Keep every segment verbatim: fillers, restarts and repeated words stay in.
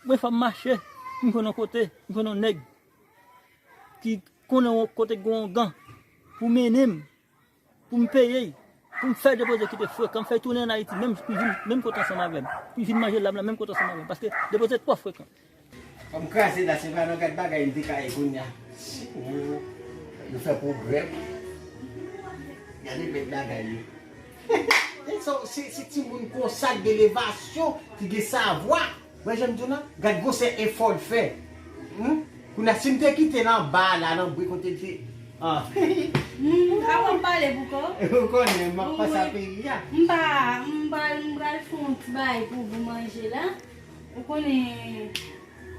Mwen fò m mache, m konn yon kote, m konn yon nèg ki konnen yon kote ki gen yon ougan pou mennen m, pou m peye, pou m fè Depoze kite frekan, m fè tounen ann Ayiti, menm pou vin, menm kote ansanm avè m, pou vin manje lam nan, menm kote ansanm avè m, paske Depoze twò frekan. Kòm kraze la, se vrèman gad bagay m te ka ye kounye a. Nou fè pwogrè. Gade bèl bagay yo. E sa, se, se timoun konsa k gen levasyon, ki gen savwa. Wè, jan m di w nan, gad gwosè efò l fè. Hmm? Kounye a, si m te kite l anba la, nan bri kote l te. Ah. Hmm, avan m pale pou kò. Ou konnen, m ap panse a peyi a. M pa, m pral, m pral fè yon ti bagay pou, pou manje la. Ou konnen,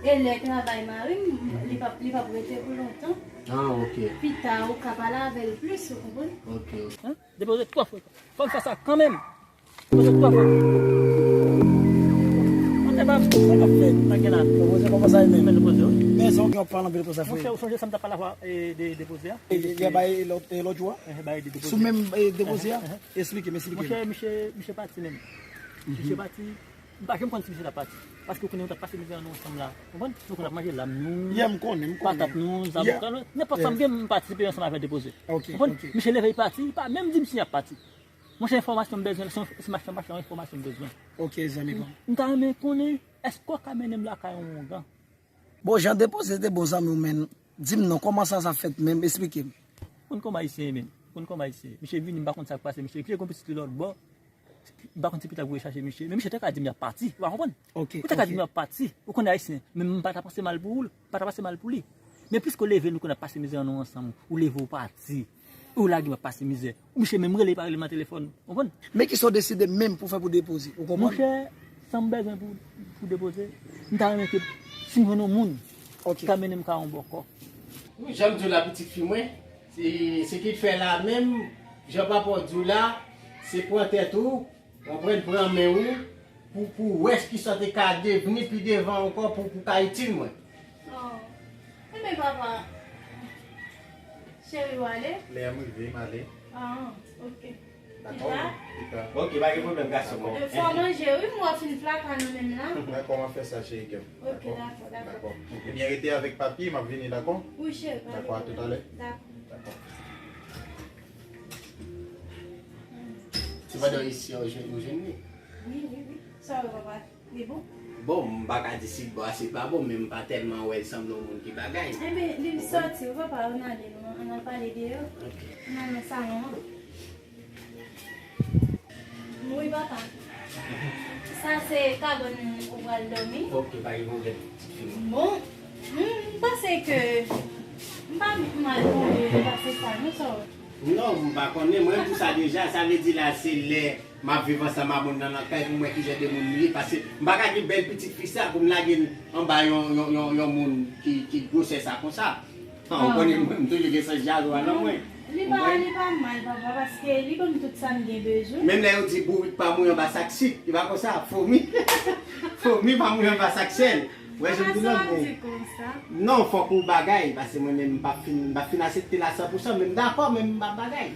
e lè travay mari m, li p ap, li p ap rete pou lontan. Ah, ok. Pita, ou ka pale avè l plis, ou konprann? Ok, ok. Hein? Depoze twò frekan. Fò m fè sa kanmenm. Depoze twò frekan. Mwen te pa sa k ap fèt. Pa gen la. Depoze kòman sa ye menm? Men Depoze, wi. Men sa w gen w ap pale anpil konsa, frè. Monchè, ou sonje sa m t ap pale avè w, e, de Depoze a? E, e, e bay lòt, e lòt jou a? Eh, bay de Depoze. Sou menm, e, Depoze a? Esplike m, esplike m. Monchè, misye, misye pati menm. Misye pati. M pa janm konn si misye t ap pati. Paske ou konnen nou t ap pase mizè an nou ansanm la. Konprann? Nou konn ap manje lam nou, yeah, m konnen, m konnen, patat nou, zaboka nou, nenpòt sa m gen, m patisipe ansanm avè Depoze. Ok, konprann? Ok. Misye leve, li pati, li pa menm di m si l ap pati. Monchè, enfòmasyon m bezwen, se yon, se machan, machan enfòmasyon m bezwen. Ok, zanmi pa m. M ta renmen konnen, èske w ka mennen m lakay yon ougan? Bon, jan Depoze te bon zanmi w, men, di m non, kòman sa, sa fèt menm? Esplike m. Konn kòman ayisyen ye menm. Konn kòman ayisyen ye. Misye vini, m pa konn sa k pase. Misye, misye gen yon pitit li lòt bò. M pa konn si pita pou rechache misye. Men misye te ka di m y ap pati. Ou pa konprann? Ok, ou te ka di m y ap pati. Ou konnen ayisyen. Men m pa ta panse mal pou ou, pa ta panse mal pou li. Men pliske w leve, nou konn ap pase mizè an nou ansanm. Ou leve, ou pati. Ou lage m ap pase mizè. Ou misye menm rele, li pa rele m nan telefòn. Ou konprann? Men kisa w deside menm pou fè pou Depoze? Ou konprann? Monchè, sa m bezwen pou, pou Depoze, m ta renmen ke si m jwenn yon moun ki ka mennen m kay yon bòkò. Wi, jan m di w la, pitit fi mwen, se, se ki fè la menm, jan papa w di w la, se pran tèt ou, w ap pran, pran men w, pou, pou wè kisa w te ka devni pi devan ankò, pou, pou ka itil mwen. Oh. Enben, papa, cheri, w ale? Lè a m rive, m ale. Ah, ok. Dakò, pita. Pita. Ok, pa gen pwoblèm, gason. Dakò. E, fò w manje, wi, m wè w fin flaka nan menm la. Dakò, m ap fè sa, cheri kè m. Ok, dakò, dakò. Dakò. Ebyen, rete avèk papi, m ap vini, dakò? Wi, cheri, pa gen pwoblèm. Dakò, a toutalè. Dakò. Dakò. Se pandan isi a ou jwenn, ou jwenn li? Wi, wi, wi. Sa w wè, papa? Li bon? Bon, m pa ka di si l bon a si l pa bon, men m pa tèlman wè l sanble yon moun ki bagay. Enben, li sòti, ou papa, ann ale, non, ann al pale deyò. Ok. Ann al nan salon an. Wi, papa. Sa se kabann ou pral dòmi. Ok, pa gen pwoblèm, ti fi mwen. Bon, m, m panse ke m pa mal tonbe pase sa, non, sa w wè? Non, m pa konnen. Mwen, pou sa deja, sa vle di la, se lè m ap viv ansanm a moun nan nan kay pou m wè kijan de moun li ye, paske m pa ka gen bèl pitit fi sa pou m lage l anba yon, yon, yon, yon moun ki, ki gwosè sa konsa. Ah, ou konnen mwen, m toujou gen sans jalou a nan mwen. Li pa, li pa mal, papa, paske li ban m tout sa m gen bezwen. Menm lè yo di bourik pa mouri anba sak sik, li pa konsa, fomi. Fomi pa mouri anba sak sèl. Wè, jan m di non, men. Non, fòk ou bagay, paske mwen menm m pa fin, m pa fin aksepte la san pou san, men m dakò, men m pa bagay.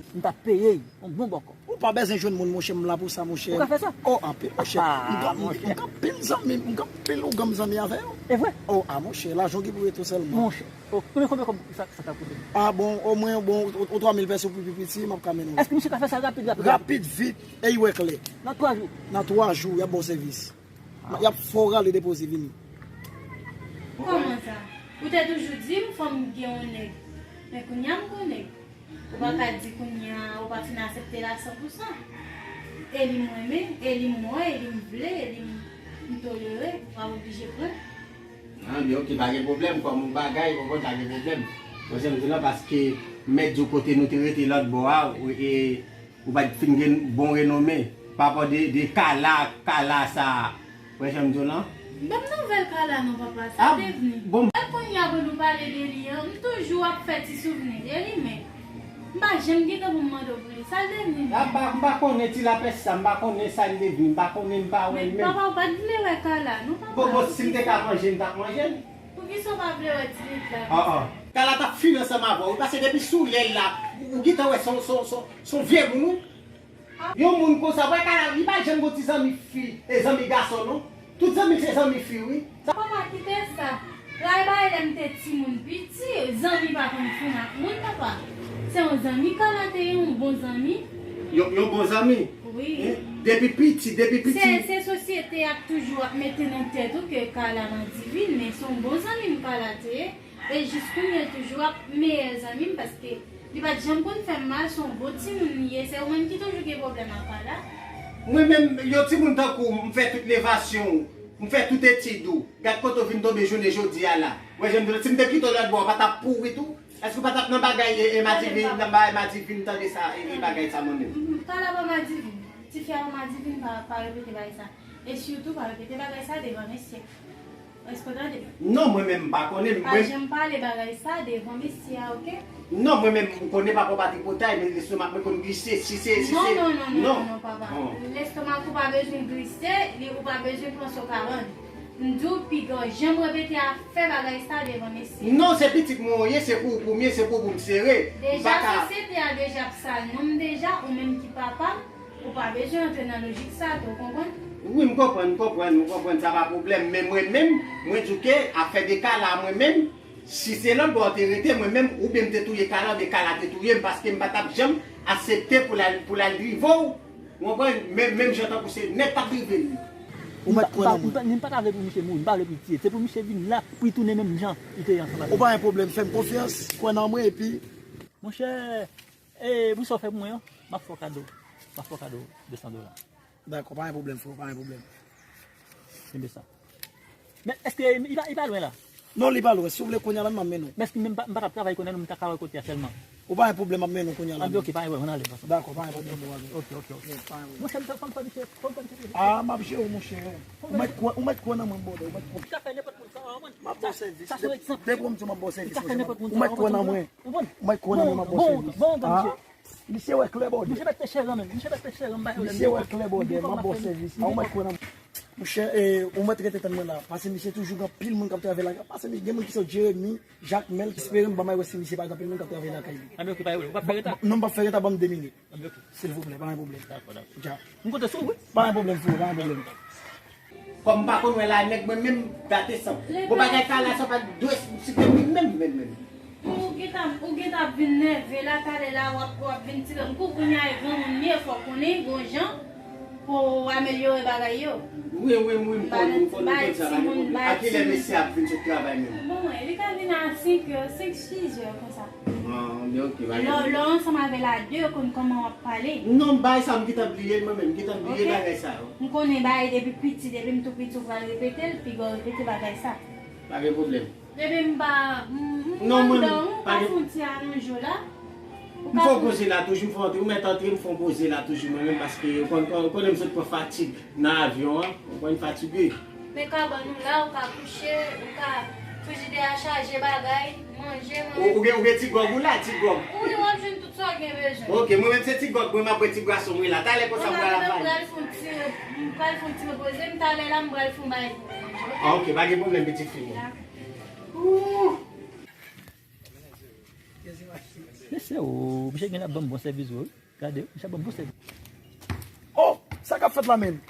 M t ap peye yon bon bòkò. Ou pa bezwen jwenn moun, monchè, m la pou sa, monchè. Ou ka fè sa? Oh, anpil, monchè. Ah, m gen, monchè, m gen anpil zanmi, m gen anpil ougan m zanmi avè yo. E vre? Oh, ah, monchè, lajan ki pou rete sèlman. Monchè, oh, konbyen, konbyen kòb sa, sa ka koute? Ah, bon, omwen, bon, yon, yon twa mil pèso pou pi piti, m ap ka mennen w. Èske misye ka fè sa rapid, rapid, rapid? Rapid, vit, e y wè klè. Nan twa jou? Nan twa jou, y ap ba w sèvis. Y ap fè w rale Depoze vini. Kòman sa? Ou te toujou di m fò m gen yon nèg. Men kounye a m gon nèg. Ou pa ka di kounye a ou pa fin aksepte la san pou san. E li m renmen, e li m wè, e li m vle, e li m, m tolere, ou pa oblije pran. An, men ok, pa gen pwoblèm, kòm ou bagay, ou konn pa gen pwoblèm. Bon, se m di w la, paske m mèt di w kote nou te rete lòt bò a, e, Ou pa t fin gen bon renome. Pa pò de, de kala, kala sa. Wè jan m di w lan? Ban m nouvèl kala non, papa. Sa devni? Bon. E kounye a pou nou pale de li an, m toujou ap fè ti souvni de li, men m pa janm gentan pou m mande w pou li. Sa devni menm? A, m pa, m pa konnen ti lapès sa, m pa konnen sa l devni, m pa konnen, m pa wè l menm. Men papa, ou pa t vle wè kala non, papa. Bon, bon, si m te ka manje, m t ap manje l. Poukisa w pa vle wè ti nèg la? An, an. Kala t ap fini ansanm avè w, wi, paske depi sou lè l la, ou, ou gentan wè se yon, se yon, se yon, se yon vye moun, wi. Yon moun konsa, wè Kala, li pa janm gon ti zanmi fi, e zanmi gason, non. Tout zanmi se zanmi fi, wi. Sa Papa, kite sa. Ray bagay lè m te timoun piti, zanmi pa konn fon ak moun, papa. Se yon zanmi Kala te ye, yon bon zanmi. Yon, yon bon zanmi? Wi. Depi piti, depi piti. Se, se sosyete a k toujou ap mete nan tèt ou ke Kala madivin, men se yon bon zanmi m Kala te ye. E jis kounye a l toujou ap meyè zanmi m paske li pa t janm konn fè m mal, se yon bon timoun li ye, se ou menm ki toujou gen pwoblèm ak Kala. Mwen menm, yon timoun tankou w, m fè tout levasyon w, m fè tout etid ou, gad kote w vin tonbe jounen jodi a la. Wè jan m di w, si m te kite w lòtbò, w pa t ap pouri tou? Èske w pa t ap nan bagay e, e madivin, nan bagay madivin, tande sa, e, e bagay sa mwen menm? Kala pa madivin. Tifi a pa madivin, pa, pa repete bagay sa. E sitou pa repete bagay sa devan mesye. Èske w tande? Non, mwen menm m pa konnen. Pa janm pale bagay sa devan mesye a, oke? Non, mwen menm m konnen papa w pa tripotay, men lestomak mwen konn glise, si se, si se. Non, non, non, non, non, papa. Lestomak ou pa bezwen glise, li ou pa bezwen pran so kabann. M di w piga w janm repete afè bagay sa devan mesye. Non, se pitit mwen w ye, se pou ou pou m ye, se pou ou pou m sere. Deja sosyete a deja ap sal non m deja, ou menm ki papa m. Ou pa bezwen antre nan lojik sa tou, ou konprann? Wi, m konprann, m konprann, m konprann, sa pa pwoblèm. Men mwen menm, mwen di w ke afè de Kala a mwen menm, si se lòtbò w te rete, mwen menm, oubyen m te touye Kala, oubyen Kala te touye m, paske m pa t ap janm aksepte pou l al, pou l al drive w, ou konprann? Men, menm jan tankou se nèg k ap drive l. Ou mèt kwè nan mwen. M pa, m pa, m pa ta vle pou misye mouri, m pa vle pou l tiye. Se pou misye vin la, pou l tounen menm jan li te ye ansanm avè m. Ou pa gen pwoblèm, fè m konfyans, kwè nan mwen, epi. Monchè, E pou sa w fè pou mwen an, m ap fè w kado, m ap fè w kado de san dola. Dakò, pa gen pwoblèm, frè, pa gen pwoblèm. Kenbe sa. Men èske li pa, li pa lwen la? Non, li pa lwen. Si w vle, kounye a la, m ap mennen w. Men èske menm pa, m pa t ap travay kounye a, non, m ta ka wè kote a sèlman. Ou pa gen pwoblèm, m ap mennen w kounye a la. Anben, oke, pa gen pwoblèm, ann ale. Dakò, pa gen pwoblèm, ou ale. Oke, oke, oke. Monchè, m fè, fè m fè misye, fè m fè misye. A, m ap jere w, monchè. Ou mèt kwè, ou mèt kwè nan mwen, brother, ou mèt kwè. M ap ba w sèvis. Depi w di m ap ba w sèvis, ou mèt kwè nan mwen. Ou mèt kwè nan mwen, m ap ba w sèvis. Misye wè klè, brother. Misye wè klè, brother, m ap ba w sèvis. Ou mèt kwè nan mwen. Monchè, ou mèt rete tann mwen la. Paske misye toujou gen anpil moun k ap travay la. Paske gen moun ki sot Jeremi, Jakmèl, espere m ban m al wè si misye pa gen anpil moun k ap travay lakay li. Non, m p ap fè reta, ban m de minit. Silvouplè, pa gen pwoblèm. Dakò, dakò. M konte sou ou, wi. Pa gen pwoblèm, frè, pa gen pwoblèm. Kòm m pa konn wè la, nèg mwen menm, gate san. Bon, bagay sa la, sa pa dwe site mwen menm, menm, menm. Ou gentan, ou gentan ap vin nève la, talè la, w ap, w ap vin tire m kou, kounye a e granmoun li ye, fò w konnen, gon jan pou w amelyore bagay yo. Wi, wi, wi, m konn, m konn, m konn sa, pa gen pwoblèm. A kilè mesye ap vin sot travay menm? Bon, li ka vin a senk è, senk, sis è konsa. Lè w ansanm avè l a de, yo konn kòman w ap pale. Non, bagay sa a m gentan bliye l mwen menm, m gentan bliye bagay sa yo. M konnen bagay depi piti, depi m tou piti ou pral repete l, piga w repete bagay sa. Pa gen pwoblèm. Depi m pa, m pa anndan w, ou ka fè yon ti alonje w la. M fè w poze la toujou, m fè w antre, ou mèt antre, m fè w poze la toujou mwen menm, paske ou konn, ou konnen m sot pran fatig nan avyon an, ou konn fatige. Men kabann ou la, ou ka kouche, ou ka frijidè a chaje bagay, manje, manje. Ou, ou gen, ou gen ti gwòg ou la, ti gwòg. Wi, w ap jwenn tout sa w gen bezwen. Ok, mwen menm se ti gwòg mwen, m ap bwè ti bwason mwen la. Talè konsa m pral avale. Mwen menm m pral fè yon ti, m pral fè yon ti repoze m, talè la m pral fè yon bagay pou mwen manje, ok? Ah, ok, pa gen pwoblèm, pitit fi mwen. Ooh! Mesye, o, misye genlè ap ban m bon sèvis vre wi. Gade, misye ap ban m bon sèvis. Oh! Sa k ap fèt la menm?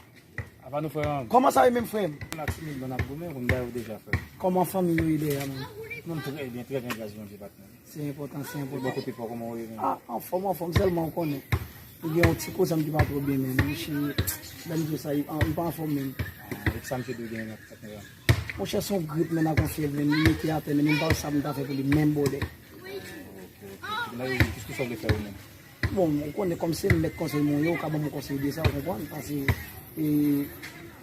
Apa nou frè an? Kòman sa ye menm frè m? N ap timid, men n ap goumen, konn bagay yo deja frè m. Kòman fanmi yo ye dèyè a menm? Nou trè byen, trè byen, gras Bondye patnè. Se enpòtan, se enpòtan. Bò kote pa w, kòman w ye menm? Ah, anfòm, anfòm, sèlman ou konnen. Ou gen yon ti kouzen m ki pa twò byen menm. Misye, lè m di w sa, li pa anfòm menm. Ah, e sa misye di w genyen nan patnè a? Monchè, se yon grip menm ak yon fyèv menm, li mete atè menm, m pa wè sa m ta fè pou li menm brother. Kiske sa w vle fè ou menm? Bon, ou konnen kòm se mèt konsèy mwen ye, ou ka ban mwen konsèy de sa, ou konprann? Paske, e,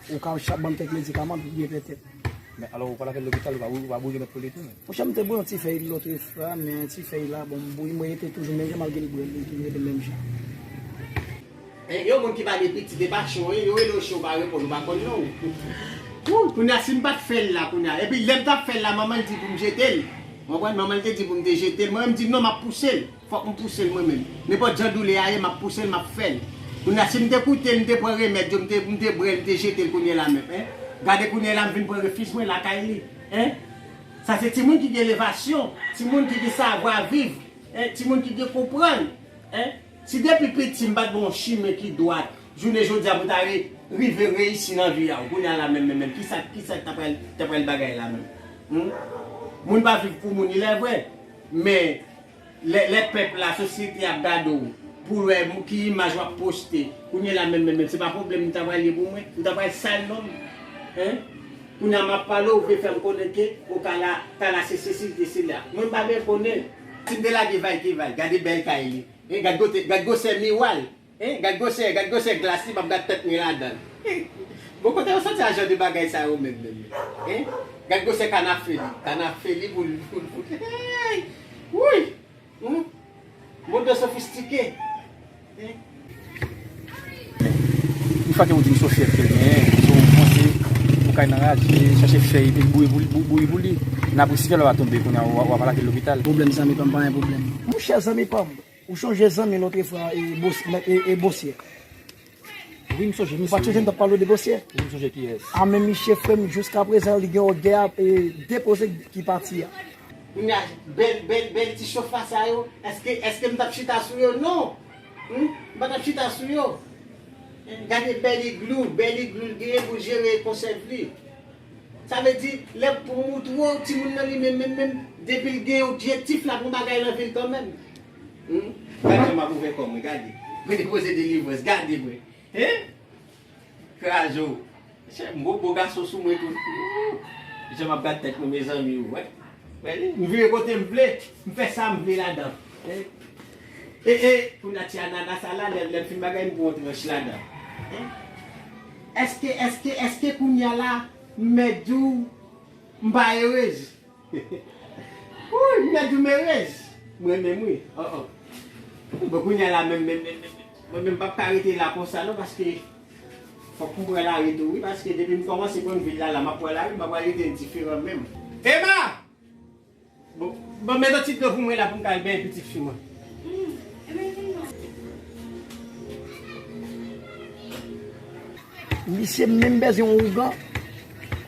ou ka ban m kèk medikaman, pou byen pètèt. Men alò, ou pral avè l lopital, ou pa, ou pa bouje mèt pou li tou menm? Monchè, m te bwè yon ti fèy lòt fwa, men ti fèy la, bon, m bouyi, mwen rete toujou menm jan, malgre l bwè l, li toujou rete menm jan. Yon moun ki pa gen pitit, e pa cho, yo rele w cho, ou pa reponn, ou pa konn non. Wou, kounye a, si m pa t fè l la, kounye a. Epi lè m t ap fè l la, manman l di pou m jete l. Ou konprann? Manman l te di pou m te jete l. Mwen menm, m di non, m ap pouse l. Fòk m pouse l mwen menm. Nenpòt jan doulè a ye, m ap pouse l, m ap fè l. Kounye a, si m te koute l, m te pran remèd yo, m te, m te bwè l, m te jete l kounye a la menm, en. Gade kounye a la, m vin pran refij mwen lakay li, en. Sa se timoun ki gen elevasyon, timoun ki gen savwa viv, en, timoun ki gen konprann, en. Si depi piti m pa t gen yon chimen ki dwat, jounen jodi a pou ta re-, Rive reyisi nan vi a w, kounye a la menm, menm, menm, kisa, kisa k ta pral, ta pral bagay la menm? Hmm? Moun pa viv pou moun, ilè vre, men lè, lè pèp la, sosyete ap gade w, pou wè m- ki imaj w ap poste, kounye a la menm, menm, menm, se pa pwoblèm li ta pral ye pou mwen, ou ta pral sal non m. Hein? Kounye a m ap pale w, ou vle fè m konnen ke, ou ka la, ka la se sesi, se sela. Mwen m pa byen konnen. Si m te lage vay ki vay, gade bèl kay li. Hein? Gad gwosè, gad gwosè miwa l. Hein, gad gwosè, gad gwosè glas li, m ap gad tèt mwen ladan l. Bon, kote yo soti a jan de bagay sa yo menm, menm, menm? Hein? Gad gwosè kanafe li, kanafe li pou l, pou l, pou l. Hey! Wouy! Hmm? Moto sofistike. Hein? Yon fwa ke ou di m se yon fyèv ke l genyen, se yon panse ou kay nan raje, chache fèy, epi bouyi pou li, bou- bouyi pou li. N ap risike lè w a tonbe, kounye a w a- w ap lage l lopital. Pwoblèm zanmi pa m, pa gen pwoblèm. Monchè zanmi pa m. Ou chonje zanmi lòt fwa e Bos- e, e Bosyè? Wi, m sonje misye. Ou pa t sonje m t ap pale w de Bosyè? Wi, m sonje kiyès. A men misye frè m, jiska prezan li gen ògè a e depoze ki pati a. Kounye a, bèl, bèl, bèl ti chofa sa yo, èske, èske m t ap chita sou yo? Non! Hmm? M pa t ap chita sou yo. Gade bèl iglou, bèl iglou l genyen pou l jere konsèv li. Sa vle di, lè pou moutre w, timoun nan li menm, menm, menm, depi l gen objektif, l ap yon bagay nan vi l kanmenm. Hmm? Gade jan m ap ouvè kò mwen, gade. Mwen depoze delivrans, gade mwen. Hein? Kraze w. Chè, m gwo bo gason sou mwen tou. Jan m ap gad tèt mwen, mezanmi, ou wè. Wè li, m vire kote m vle, m fè sa m vle ladan. Hein? E, e, kounye a ti anana sa la, lè, lè m fin bagay, m pran yon tranch ladan. Hein? Èske, èske, èske kounye a la, m mèt di w, m pa erez? Wouy, m mèt di w m erez. Mwen menm, wi. Oh, oh. Bon, kounye a la, menm, menm, menm, menm, mwen menm, m p ap ka rete la konsa, non, paske fòk m pran lari tou, wi, paske depi m kòmanse konn vil la, la, m ap pran lari, m pa pral rete diferan menm. Emma! Bon, bon, mete yon ti dlo pou mwen la pou m ka al benyen pitit fi mwen. Misye menm bezwen yon ougan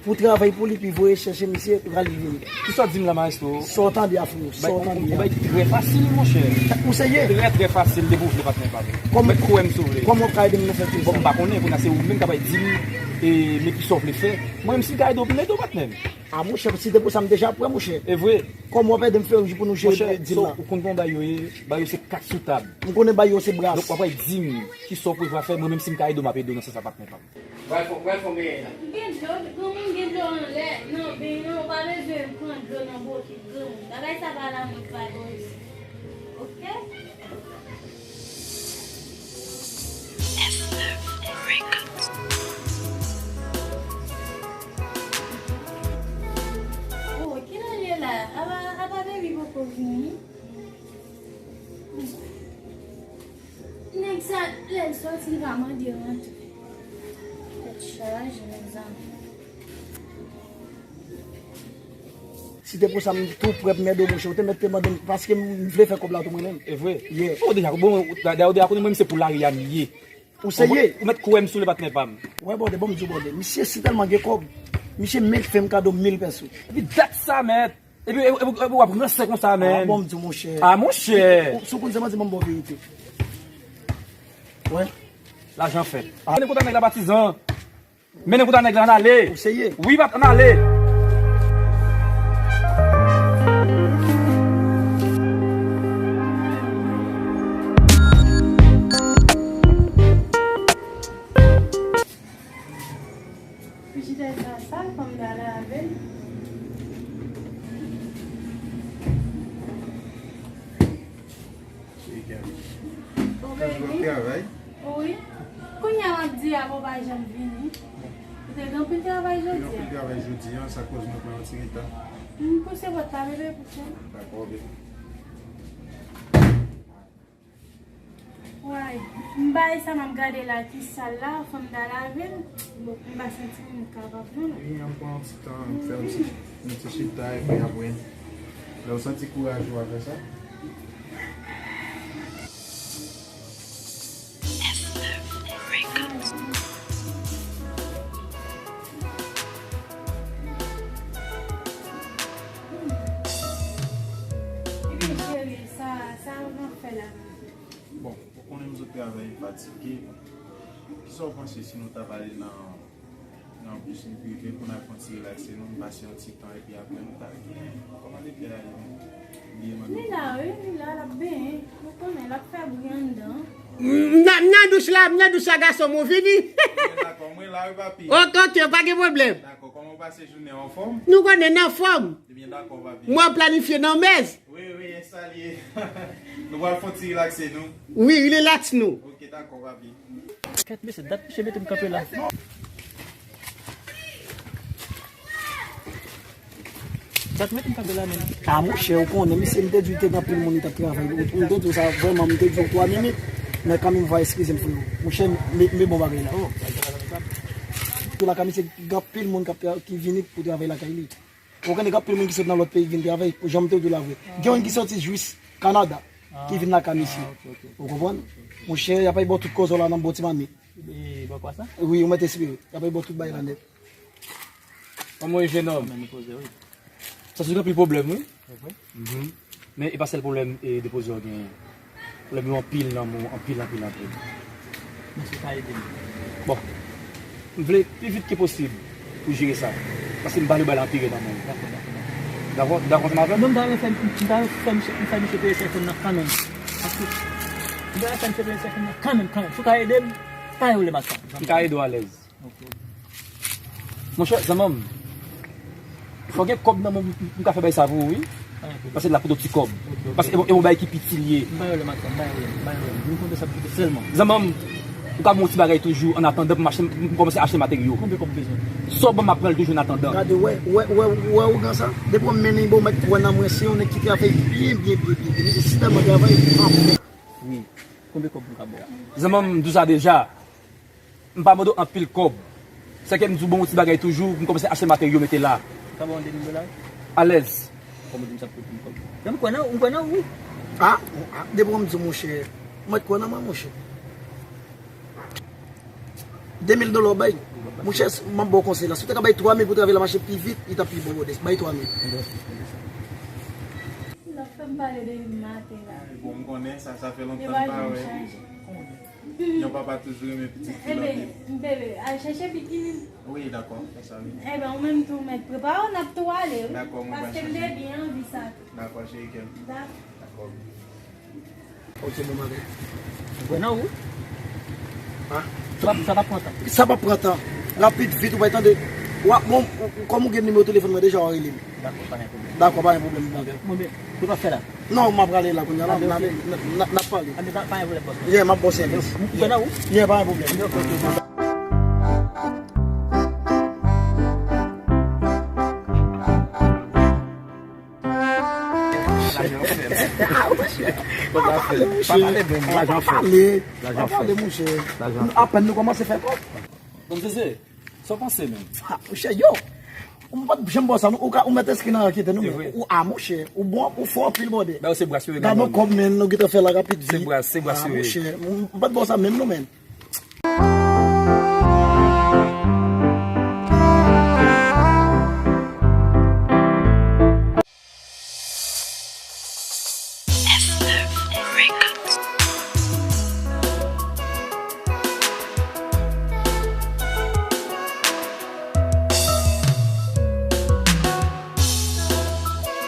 pou travay pou li, pi voye chèche misye, rale vini. Kisa w di m la, maestro? Sa w tande a, frè? Sa w tande a? Bay, bay, trè fasil, monchè. Ou serye? Trè, trè fasil, depi w vle, patnè pa m. Kòman, mèt kwè m si w vle. Kòman w ka ede m nan fè sa? Bon, m pa konnen, kounye a se ou menm k ap di m, e, men kisa w vle fè. Mwen menm, si m ka ede w, m ede w, patnè m. A, monchè, si te pou sa, m deja prè, monchè. E vre. Kòman w ap ede m fè pou nou jere dil la? Monchè, ou konn kòman bagay yo ye? Bagay yo se kat sou tab. M konnen bagay yo se bras. Donk, w ap di m kisa w prevwa fè, mwen menm si m ka ede w, m ap ede w nan sans sa, patnè pa m. Pral fon, pral fon benyen la. Gen dlo, granmoun gen dlo anlè, nan benyen an, ou pa bezwen pran dlo nan bokit granmoun. Bagay sa pa lamòd pa bon isit. Oke? F neuf Records. Oh, kilè l ye la? Apa, apa baby poko vini? Nèg sa, lè l sòti, li pa mande rantre. Tèt chaje, mezanmi. Si te pou sa, m tou prè pou m ede w, monchè. Ou te mèt te mande m, paske m vle fè kòb la tou mwen menm. E vre? Yeah. Ou deja, bon, dayè ou deja konnen mwen menm se pou lari a m ye. Ou serye? Ou mèt kwè m si w vle, patnè pa m. Wè, bòdè, bon, m di w, bòdè. Misye si tèlman gen kòb, misye menm fè m kado mil pèso. Epi dat sa, mèt. Epi, epi, epi, epi w ap ranse konsa, menm. A, bon, m di w, monchè. A, monchè. Ou, si w konn se manti, ban m bon verite. Wè. Lajan fèt. A. Mennen kouta nèg la, patizan. Mennen kouta nèg la, ann ale. Ou serye? Wi, bat, ann ale. Frijidè sa sal, fò m ta lave l. Bon, baby. Wi. Kounye a w ap di a, ou pa janm vini. Ou te gen anpil travay jodi a. Te gen anpil travay jodi a, sa koz mwen pran yon ti reta. M pouse pòt la, bebe, pouse. Dakò, baby. Way, m bay sa m ap gade la ki sal la, fò m ta lave l. Bon, m pa santi m kapab non. Wi, an pran yon ti tan, fè yon ti, yon ti chita, epi apre, lè w santi kouraj ou a fè sa. F neuf Records. Epi cheri, sa, sa w ap fè la? Bon, ou konnen m sot travay, m fatige. Kisa w panse si nou ta pale nan, nan pisen prive pou n al fè yon ti relakse nou, n pase yon ti tan epi apre nou ta retounen? Kòman te fè a ye menm? Li ye manmi? Li la, wi, li la, l ap benyen. Ou konnen, l ap fè bri anndan. M nan, m nan douch la, m nan douch la, gason m, ou vini. Mwen dakò, mwen la, wi, papi. Oke, oke, pa gen pwoblèm. Dakò, kòman w pase jounen an, anfòm? Nou konnen, n anfòm. Ebyen, dakò, papi. Mwen planifye nan mèz. Wi, wi, e sa l ye. Nou pral fè yon ti relakse nou. Wi, relaks nou. Oke, dakò, papi. Kèt, mesye, dat misye mete m kanpe la. Dat mete m kanpe la, menm. A, monchè, ou konnen, misye, m te di w te gen anpil moun li t ap travay. Ou, ou te di w sa, vrèman, m te di w twa minit. Men kanmenm, va eskize m, freo. Monchè, m, m bon bagay la. Tou lakay misye, gen anpil moun k ap tra-, ki vini pou travay lakay li. Ou konnen gen anpil moun ki sot nan lòt peyi ki vin travay, jan m te di w la vre. Gen youn ki soti jis Kanada, ki vin lakay misye. Ou konprann? Monchè, y ap bay bò tout kozo la nan bon ti mamit. E, bò kwa sa? Wi, ou mèt espere. Y ap bay bò tout bagay la nèt. Kòman w ye, jenòm? Sa sou gen anpil pwoblèm, wi. Mhm. Men e pa sèl pwoblèm, e, depoze w genyen. Pwoblèm yo anpil nan men w, anpil, anpil, anpil. Mesye, sa ede m. Bon, m vle pi vit ke posib pou jere sa. Paske m pa vle bay la anpire nan men w. Dakò, dakò, dakò. Dakò ansanm avè m? Non, m ta renmen fè, m ta renmen fè misye, m fè misye peye sèfòn nan kanmenm. Paske m ta renmen fè misye peye sèfòn nan kanmenm, kanmenm. Si w ka ede m, pa gen pwoblèm ak sa. M ka ede w alèz. Monchè, zanmi m, fò gen kòb nan men w, m ka fè bay sa pou ou, wi. Paske l ap pote yon ti kòb. Paske e yon bagay ki piti l ye. M pa gen pwoblèm ak sa, m pa gen pwoblèm, m pa gen pwoblèm. Vin konte sa pou kote sèlman. Zanmi m, ou ka ban m yon ti bagay toujou, annatandan pou m achte, m kòmanse achte materyo. Konbyen kòb ou bezwen? Sa w ban m, m ap pran l toujou annatandan. Gade, wè, wè, wè, wè ougan sa? Depi w mennen, bon, mèt kwè nan mwen, se yon nèg ki travay byen, byen, byen, byen, byen. Misye si tèlman travay, anfen. Wi. Konbyen kòb m ka ba w? Zanmi m, m di w sa deja. M pa mande w anpil kòb. Sèke m di w ban m yon ti bagay toujou, m kòmanse achte materyo mete la. Ou ka ban m de mil dola? Alèz. Kòman w di m sa pou m kòb? Men m kwè nan ou, m kwè nan ou, wi. A, a, depi w m di w, monchè, mwen kwè nan mwen, monchè. De mil dola w bay. Monchè, m ap ba w konsèy la. Si w te ka bay twa mil pou travay la mache pi vit, li t ap pi bon, brother. Bay twa mil. L ap fè m pale depi maten la. Bon, m konnen sa, sa fè lontan m pa wè. Yon papa toujou renmen pitit li. Enben, bebe, al chèche bikini. Wi, dakò, fè sa, wi. Enben, ou menm tou, mèt prepare w, n ap tou ale, wi. Dakò, mwen pral chèche. Paske m te byen anvi sa tou. Dakò, cheri kè m. Dakò. Dakò. Ok, bon, mwen. Ou kwè nan ou? Hein? Sa p ap, sa p ap pran tan. Sa p ap pran tan. Rapid, vit, ou pa tande. W ap, bon, ou, ou, kòm ou gen nimewo telefòn mwen deja, w a rele m. Dakò, pa gen pwoblèm. Dakò, pa gen pwoblèm, bro. Bon, ben, ou pa fè la? Non, m ap prale la kounye a la, n a, n a, n a pale. Anben, pa, pa gen pwoblèm, bòs. Yeah, m ap bòs sèvis. Ou kwè nan ou? Yeah, pa gen pwoblèm. Ok, ok. Lajan fèt. Lajan fèt. Pa pale, men lajan fèt. Lajan fèt. Apèn nou kòmanse fè kòb. Donk, Zeze, sa w panse menm? Ah, monchè, yo! Ou pa t janm bò sa, non. Ou ka, ou mèt enskri nan rankete nou, men. Ou, ah, monchè, ou bon, ou fò anpil, brother. Ba yo se bras yo ye. Gade yon kòb, men, nou gentan fè la rapid. Se bras, se bras yo ye. Ah, monchè, m pa t bò sa menm, non, men.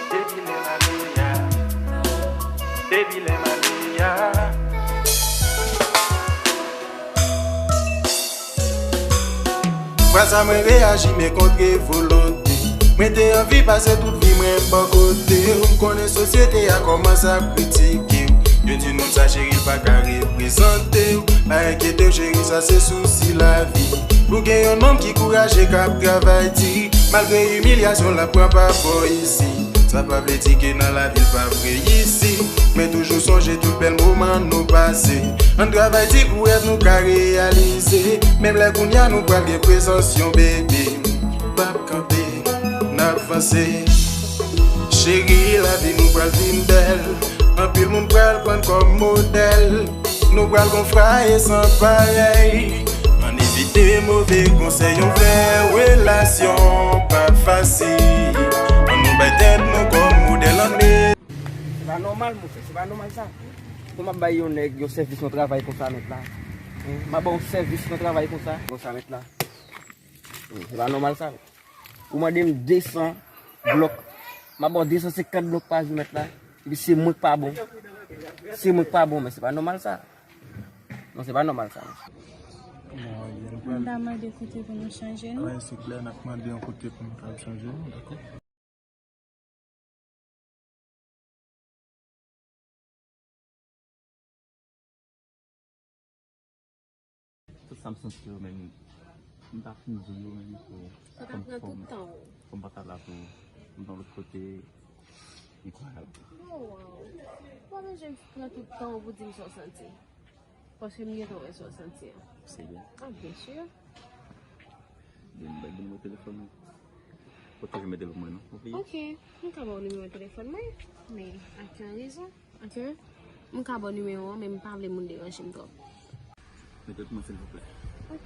Depi lè m ale a, depi lè m ale a. Fwa sa mwen reyaji, men kontre volonte. Mwen te anvi pase tout vi mwen bò kote w. M konnen sosyete a kòmanse ap kritike w. Yo di nou sa cheri l pa ka reprezante w. Pa enkyete w, cheri, sa se sousi lavi. Pou gen yon nonm ki kouraje, k ap travay di, malgre imilyasyon l ap pran pa bò isi. Sa pa vle di ke nan lavi l p ap reyisi. Men toujou sonje tout bèl moman nou pase. Ann travay di pou rèv nou ka reyalize. Menm lè kounye a nou pral gen prezans yon bebe. P ap kanpe, n ap vanse. Cheri, lavi nou pral vin bèl. Anpil moun pral pran n kòm modèl. Nou pral gon fraye san parèy. Ann evite move konsèy, yon vrè relasyon pa fasil. Ann nou bay tèt nou kòm modèl, ann met. Se pa nòmal, monchè, se pa nòmal sa. Pou m ap bay yon nèg yon sèvis, yon travay konsa nèt la. M ap ba w sèvis nan travay konsa. Konsa, mèt la. Se pa nòmal sa. Ou mande m de san blòk. M ap ba w de san senkant blòk pa jou, mèt la. Epi se mwen k pa bon. Se mwen k pa bon, men se pa nòmal sa. Non, se pa nòmal sa. Bon, ebyen, nou pral... M ta mande kote pou nou chanje, non? Wi, se klè, n ap mande yon kote pou nou pral chanje, non, dakò? Tout sa m santi yo menm, m ta fin di w yo menm, so, sa ta pran tout tan w. Fò m pa ta la pou m nan lòt kote, enkwayab. Oh, wow. Ou pa bezwen pran tout tan w pou di m sa w santi. Paske m gentan wè sa w santi an. Se vre? Ah, byen si. Bon, m bay nimewo telefòn ou. Ou toujou mete pou mwen, non? Ou bliye? Ok, m ka ba w nimewo telefòn mwen, men ak yon rezon. Ok? M ka ba w nimewo an, men m pa vle moun deranje m twòp. Mete pou mwen, silvouplè. Ok.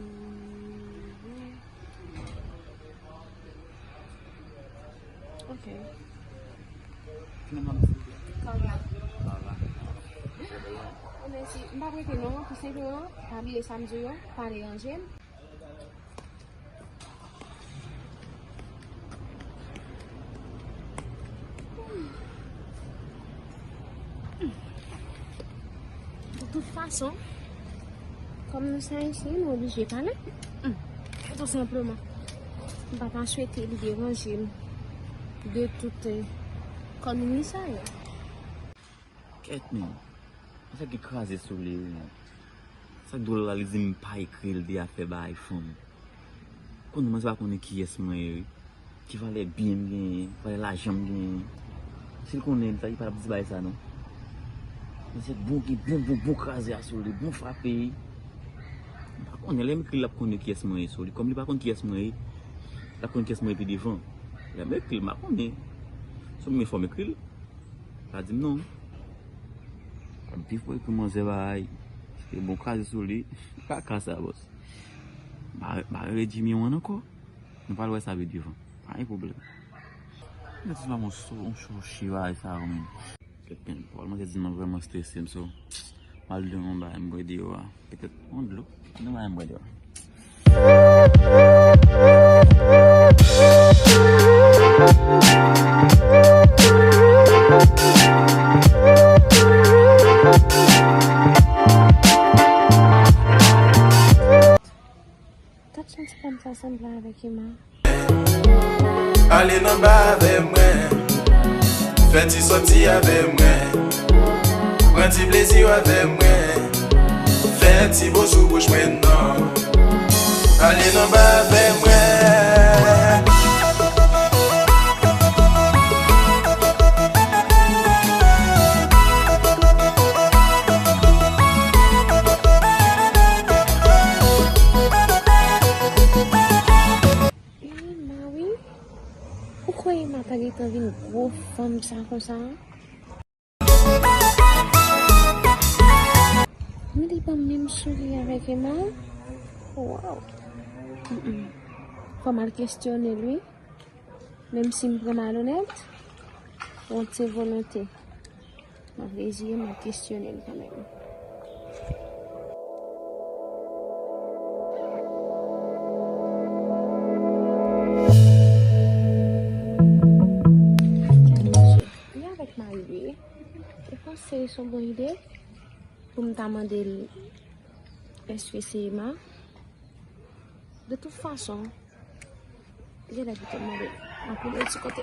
Mhm. Ok. Ki non pa m, silvouplè? Carla. Carla. Oh, mèsi. M p ap rete non, tou senpleman, pa bliye sa m di w yo, pa deranje m. De tout fason, kòm nou se Ayisyen, nou oblije pale. Hmm. Tou senpleman. M pa ta swete li deranje m de tout, eh, kòmini sa yo. Kèt, men. Afè ki kraze sou li, wi, men. Sa k dwòl la, li di m pa ekri l de afè bay fanm. Konnen mwen se pa konnen kiyès mwen ye, wi. Ki valè byen m genyen, valè lajan m genyen. Si l konnen, sa, li pa t ap di bagay sa, non. Men se bon, gen bon, bon, bon kraze a sou li, bon frape. M pa konnen, lè m ekri l, l ap konnen kiyès mwen ye sou li. Kòm li pa konn kiyès mwen ye, l ap konn kiyès mwen ye pi devan. Lè m ekri l, m pa konnen. Si m gen fò m ekri l. Pa di m non. Ap viv pou ekri manzè bay. Se bon kraze sou li. Kaka sa, bòs. Ma, ma rele Jimmy wan ankò. Nou pral wè sa pi devan. Pa gen pwoblèm. Mwen di m yon so, yon cho chivay sa yo menm. Kèt men, pral manzè di m vrèman strese m so. M al de yon bay m bwè deyò a. Petèt yon dlo. Nou bay m bwè deyò a. Tap santi kòm sa sanble avèk Emma. Ale nan ba avè mwen. Fè ti sòti avè mwen. Pran ti plezi avè mwen. Fè ti bo sou bouch mwen non. Ale nan ba avè mwen. Emma wi. Ou kwè Emma ta gentan vin gwo fanm sa konsa? Men li pa menm souri avèk Emma. Waw. Mm, mm. Fò m al kestyone l wi. Menm si m pran malonèt, wont se volonte. M ap reziye m, m ap kestyone l kanmenm. Li avèk mari l wi. Ou panse se yon bon ide pou m ta mande l èske se Emma? De tout fason, genlè li te mande m. M ap yon ti kote.